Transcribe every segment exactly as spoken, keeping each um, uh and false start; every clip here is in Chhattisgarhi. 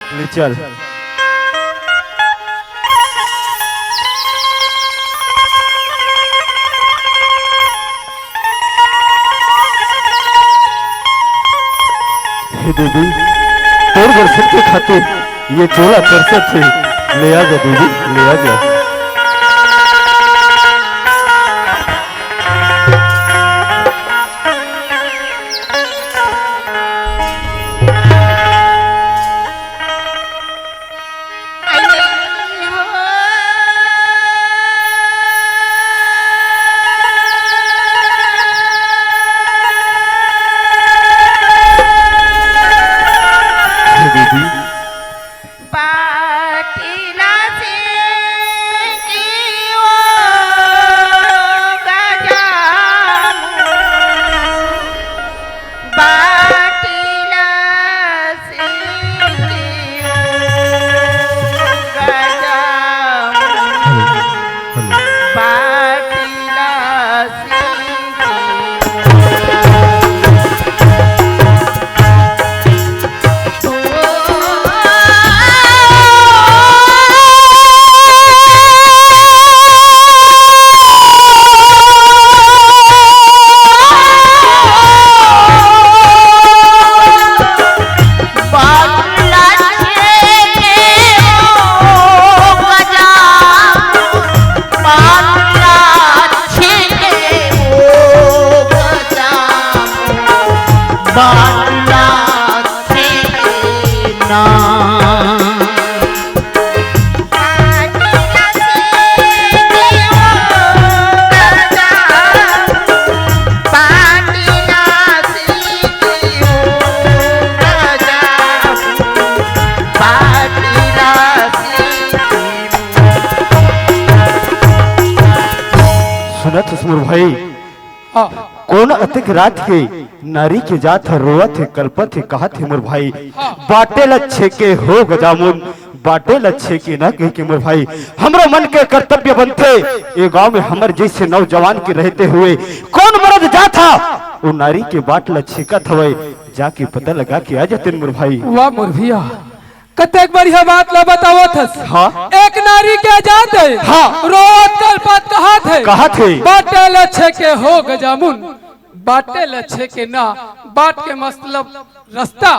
ले चल। हे देवी, तोर दर्शन के खातिर ये चोला तरसत हे। ले आ जा देवी, ले आ जा। पाटिला सिंगियो गजामु, पाटिला सिंगियो गजामु, पाटिला सिंगियो। सुनत हस मोर भाई, हाँ। कोन अतेक रात के नारी के जात ह रोवत हे, कलपत हे, कहत हे मोर भाई, हाँ। बाटे ल छेके हो गजामुन, बाटे ल छेके ना कहि के मोर भाई, हमरो मन के कर्तव्य बनथे। ए गांव में हमर जइसे नौजवान के रहते हुए कोन मरद जात ह ओ नारी के बाट ल छेकत हवय, जाके पता लगा के आ जातेन मोर भाई। वाह मोर भैया, कतेक बढ़िया बात ला बतावत हस। हाँ। एक नारी के जात हे, हाँ। रोवत कलपत कहत हे, कहत हे। बाटे ल छेके हो गजामुन, बाटे ल छेके ना, बाट के मतलब रस्ता।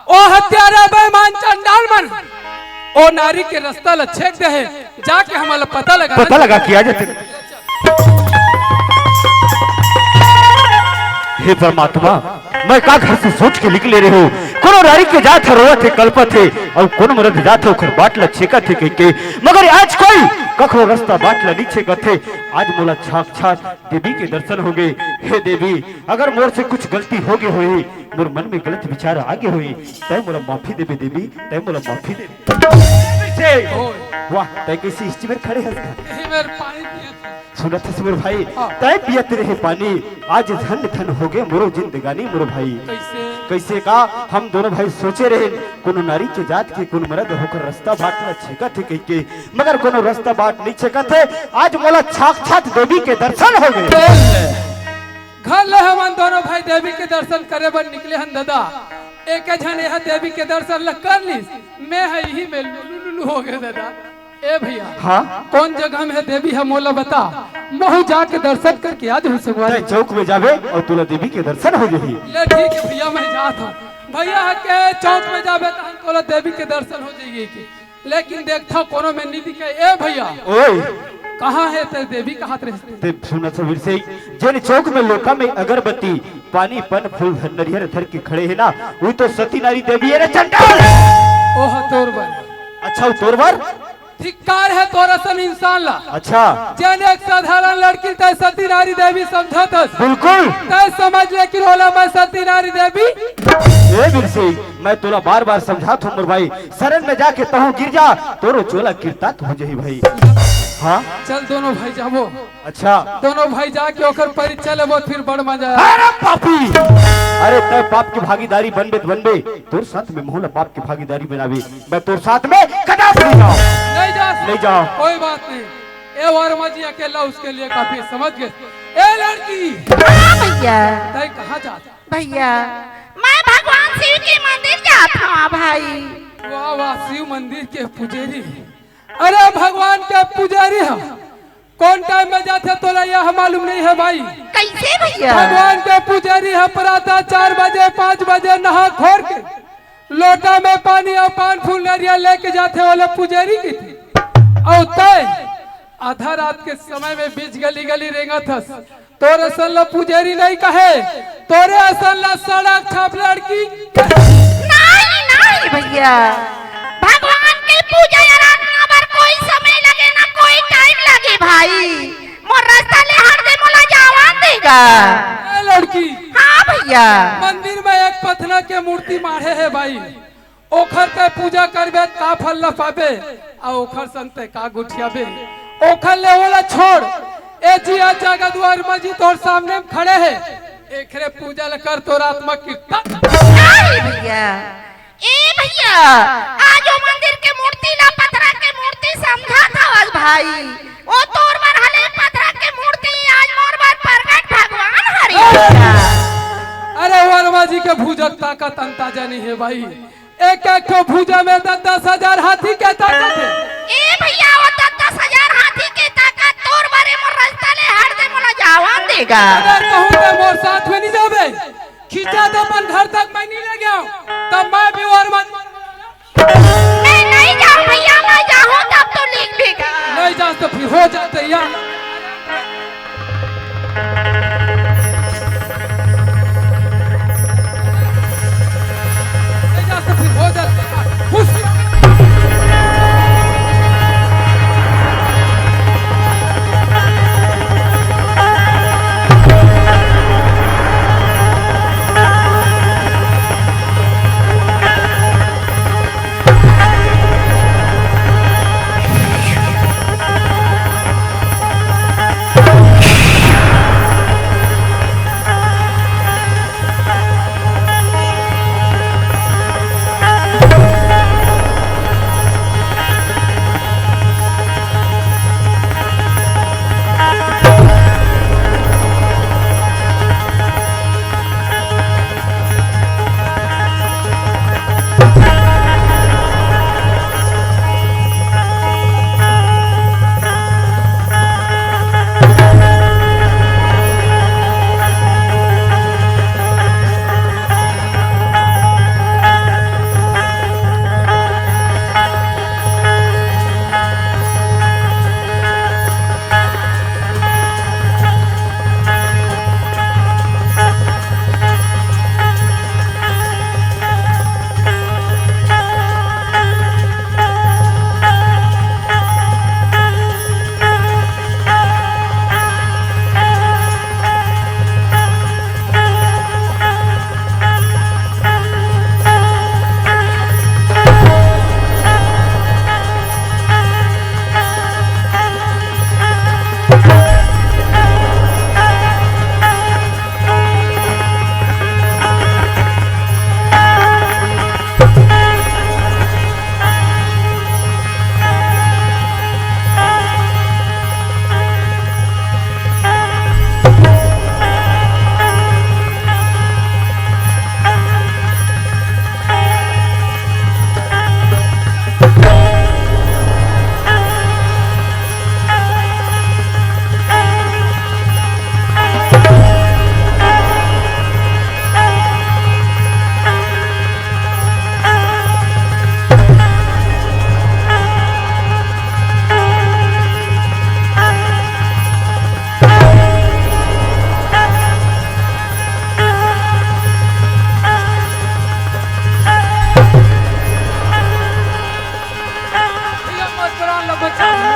ओ हत्यारा बेईमान चंडाल मन, ओ नारी के रस्ता ल छेक दे हे, जाके हमला पता लगा। पता लगा के आ जाते। हे परमात्मा, मैं का घर से सोच के निकले रहे हो, कोनो नारी के जात ह रोवत हे, कलपत हे, अउ कोनो मरद जात ह ओखर बाट ल छेकत हे कहिके, मगर आज कोई कखरो रस्ता बाट ल नी छेकत हे। आज मोला साक्षात देवी के दर्शन हो गए। हे देवी, अगर मोर से कुछ गलती हो गए होही, मोर मन में गलत विचार आ गए होही, तै मोला माफी देबे देवी, तै मोला माफी दे। से, वाह, तै कैसे इस मेर खड़े हस? यही मेर पानी पियत हस। सुनत हस मोर भाई, हाँ। तै पियत रहे पानी, आज धन धन हो गए मोरो जिंदगानी मोर भाई। कैसे? कैसे का हम दोनों भाई सोचे रहे, कोनो नारी के जात के कोनो मरद होकर रस्ता बाट ल छेकत हे कहिके, मगर कोनो रस्ता बाट नहीं छेकत हे। आज मोला साक्षात देवी के दर्शन हो गए। घर ले हमन दोनों भाई देवी के दर्शन करे बर निकले हन दादा। एक झन यह देवी के दर्शन ल कर लिस, मैं ह इही में लुलु लुलु हो गए दादा। ए भैया, हाँ? कोन जगह में हे देवी ह मोला बता, महू जाके दर्शन करके आ जाहूं संगवारी। तै चौक में जाबे अउ तोला देवी के दर्शन हो जाही। ले ठीक हे भैया, मैं जात हूं। भैया ह के चौक में जाबे तहन तोला देवी के दर्शन हो जाही के। लेकिन देखथव कोनो में नी दिखे। ए भैया, ओए। कहाँ हे ते देवी कहत रहिस ते? ते सुनत हस बिरसे, जेन चौक में लोका में अगरबत्ती, पानी, पन, फूल धर, नरियर धर के खड़े हे ना, वो तो सती नारी देवी हे रे चंडाल। ओह तोर बर। अच्छा, वो तोर बर? धिक्कार हे तोर असन इंसान ला। अच्छा। जेन एक साधारण लड़की ल तै सती नारी देवी समझत हस। बिल्कुल। तै समझ ले कि ओला मैं सती नारी देवी। ए बिरसे, मैं तोला बार बार समझात हूं मोर भाई, शरण में जाके तहूं गिर जा, तोरो चोला किरतात हो जाही भाई। हाँ? चल दोनों भाई जाबो। अच्छा। दोनों भाई जाके ओकर परीक्षा लेबो, फिर बड़ मजा आही। अरे पापी! अरे तै पाप के भागीदारी बनबे त बनबे, तोर साथ में महू ला पाप के भागीदारी बनाबे। मैं तोर साथ में कदापि नहीं जाऊं। नहीं जा। नहीं जाऊं। कोई बात नहीं। ए वर्मा जी अकेला उसके लिए काफी, समझ गए? ए लड़की, हाँ भैया। तैं कहाँ जात? भैया, मैं भगवान शिव के मंदिर जात हूँ भाई। वाह वाह, शिव मंदिर के पुजारी। अरे भगवान के पुजारी ह, कौन टाइम में जाथे तोला यह मालूम नहीं है भाई। कैसे भैया? भगवान के पुजारी ह प्रातः चार बजे पाँच बजे नहा खोर के लोटा में पानी अउ पान फूल नरिया लेके जाथे वाला पुजारी की थी। अउ तैं आधा रात के समय में बीच गली गली रेंगत हस। तोर असन ला पुजारी नहीं कहे, तोरे असन ला सड़क छाप लड़की। नहीं, नहीं भैया, भगवान के पूजा आराधना बर कोई समय लगे ना कोई टाइम लगे भाई, मोर रास्ता ले हट दे, मोला जावन दे गा। ए लड़की। हाँ भैया। मंदिर में एक पथना के मूर्ति माढ़े हे भाई, ओखर तैं पूजा करबे त का फल ल पाबे, अउ ओखर संग तैं का गुठियाबे, ओखर ले ओला छोड़। ए जी, आज जागा दुआर म जी तोर सामने म खड़े हे, एकरे पूजा ल कर, तोर आत्मा कीर्तन। नहीं भैया, ए भैया, आज ओ मंदिर के मूर्ति ला पथरा के मूर्ति समझत हवस भाई, ओ तोर बर हले पथरा के मूर्ति, आज मोर बर प्रगट भगवान हरे भैया। अरे वर्मा जी के भुजा के ताकत अंदाजा नहीं है भाई, एक एक ठो भुजा में दस दस हजार हाथी के ताकत है। ए भैया, वो दस दस हजार हाथी के ताकत तोर बर ए मोर रास्ता ले हट दे, मोला जावन दे गा। अगर कहूँ मैं मोर साथ में नहीं जाबे, खींचा दे अपन घर तक मैं नहीं ले गया, तब मैं भी वर्मा। मैं नहीं जाऊँ भैया, मैं जाऊँ तब तो लिख भी गा। नहीं जा तो फिर हो जाते यार।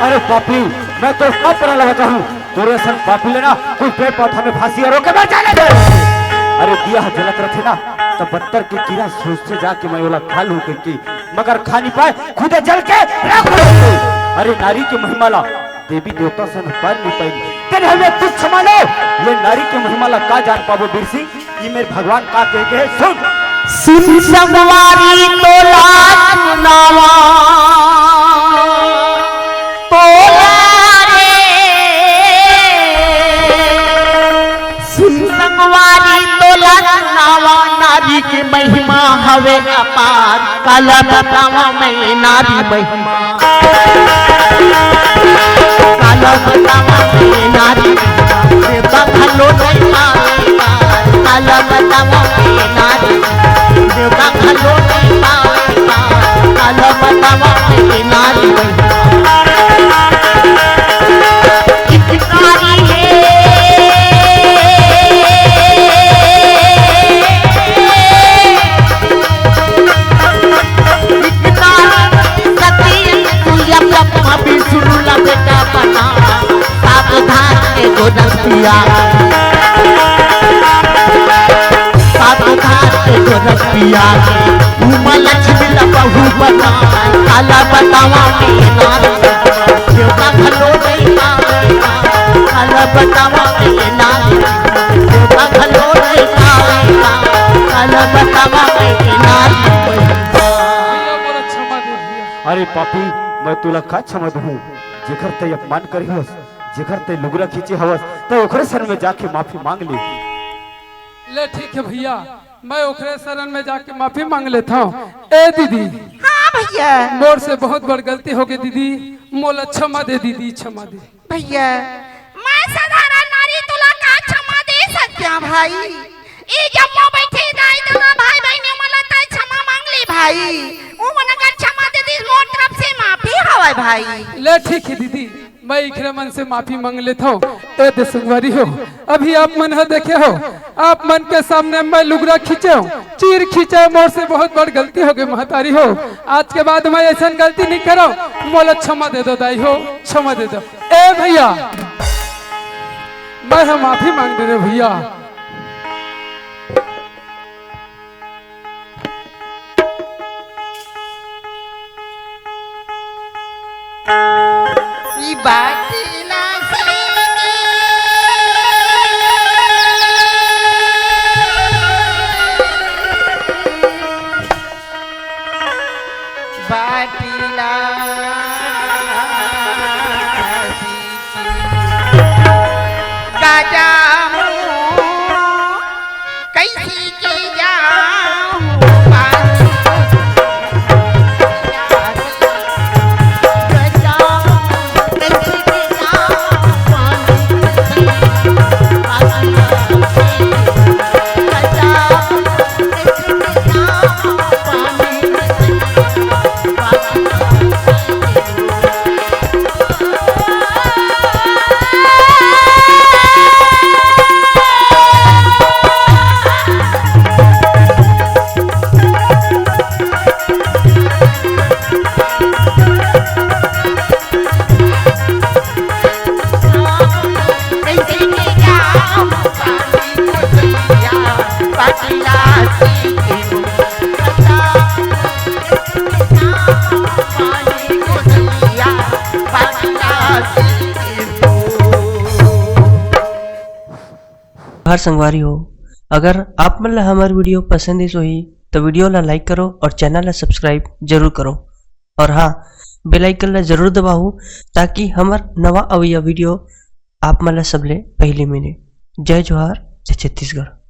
अरे पापी, मैं तो सब परा लगा हूँ। तोरे असन पापी ले ना कोई पेड़ पौधा में फांसी अउ रोके मर जाने दे। अरे दिया ह जलत रथे ना, त बत्तर के कीरा सोचथे जाके मैं ओला खा लूं कहिके, मगर खा नहीं पाए, खुदे जल के राख हो जाथे। अरे नारी के महिमा ला देवी देवता सन पार नहीं पाई, तेने हमें तुच्छ मानो। ये नारी के महिमा ला का जान पाबो बीर सिंह? ये मेरे भगवान का कह के है, सुन। सुन संगवारी तोला सुनावा, तोला रे नारी के महिमा हवे अपार, काला बतावा मैं नारी महिमा। काला बतावा मैं नारी महिमा, देवता घलो नहीं पावे पार। काला बतावा मैं नारी, देवता घलो नहीं पावे पार। काला बतावा मैं नारी महिमा। एक नारी हे, एक नारी सती तू या ब्रह्मा विष्णु ला बेटा बना। सावधान के गोरखपिया, सावधान के गोरखपिया, उमा लक्ष्मी ला बहू बना। काला बतावा मैं नारी, देवता घलो नहीं पावे। काला बतावा मैं नारी, देवता घलो नहीं पावे। काला बतावा मैं नारी। भैया, मोला क्षमा दे भैया। अरे पापी, मैं तुला का क्षमा दूँ? जेकर तै अपमान करे हवस, जेकर तै लुगरा खींचे हवस, तै ओकरे शरण में जाके माफी मांग ले। ले ठीक है भैया, मैं ओकरे शरण में जाके माफी मांग लेथंव। ए दीदी, हाँ भैया। मोर से बहुत बड़ गलती होगे दीदी, मोला क्षमा दे दीदी, क्षमा दे। भैया, मैं साधारण नारी, तोला का क्षमा दे सकथंव भाई? ए जम्मो बइठे दाई ददा भाई बहिनी मन ला तैं क्षमा मांग ले भाई। उमन अगर क्षमा दे दिस, मोर तरफ से माफी हवय भाई। ले ठीक है दीदी, मैं इखरे मन से माफी मांग लेथंव। ए दे संगवारी हो, अभी आप मन ह देखे हो, आप मन के सामने मैं लुगरा खींचेंव, चीर खींचेंव, मोर से बहुत बड़ गलती होगे महतारी हो। आज के बाद मैं अइसन गलती नहीं करंव, मोला क्षमा दे दो दाई हो, क्षमा दे दो। ए भैया, मैं ह माफी मांग डरेंव भैया। ई बात ना सही के। बाटिला गाजा मुँह कैसी की जाऊँ। हर संगवारी हो, अगर आप मन ला हमर video पसंद आइस होही, तो video ला like करो और channel ला subscribe जरूर करो। और हाँ, bell icon ला जरूर दबाओ, ताकि हमर नवा अवइया video आप मन ला सबले पहली मिले। जय जोहार, जय छत्तीसगढ़।